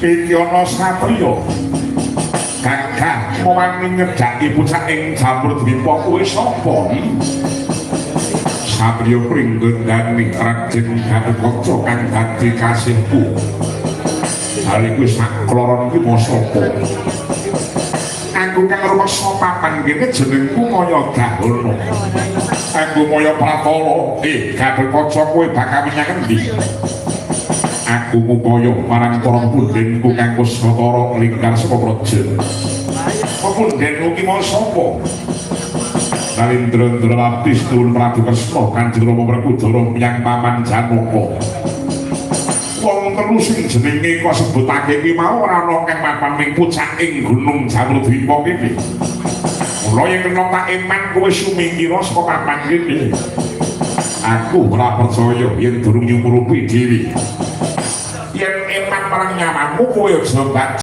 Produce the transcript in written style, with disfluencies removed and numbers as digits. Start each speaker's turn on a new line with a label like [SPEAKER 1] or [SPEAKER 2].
[SPEAKER 1] Iki ana satriya gagah wani nyedhaki pucak ing Jambudwipa kuwi sapa? Satriya Pringgondani Raden Gatotkaca kang dadi kasihku. Jare kuwi sakloron kuwi mau sapa? Aku kang rumeksa papan kene jenengku Maya Dahana. Aku Maya Pratala. Gatotkaca kowe bakal menyang endi? Aku ngupaya marang para pundhenku kang wis sawetara lingkar saka praja. Pundhenku ki mau sapa? Narendra Ndrawati Tuwun Prabu Kresna Kanjeng Rama Werkudara menyang Paman Janaka. Wong telu sing jenenge kok sebutake ki mau ora ana kang mapan ning pucaking Gunung Jambudwipa kene. Mula yen kena tak eman kowe sumingkira saka papan kene. Aku ora percaya yen durung nyumurupi dhewe. Yen eman marang nyawamu kowe aja.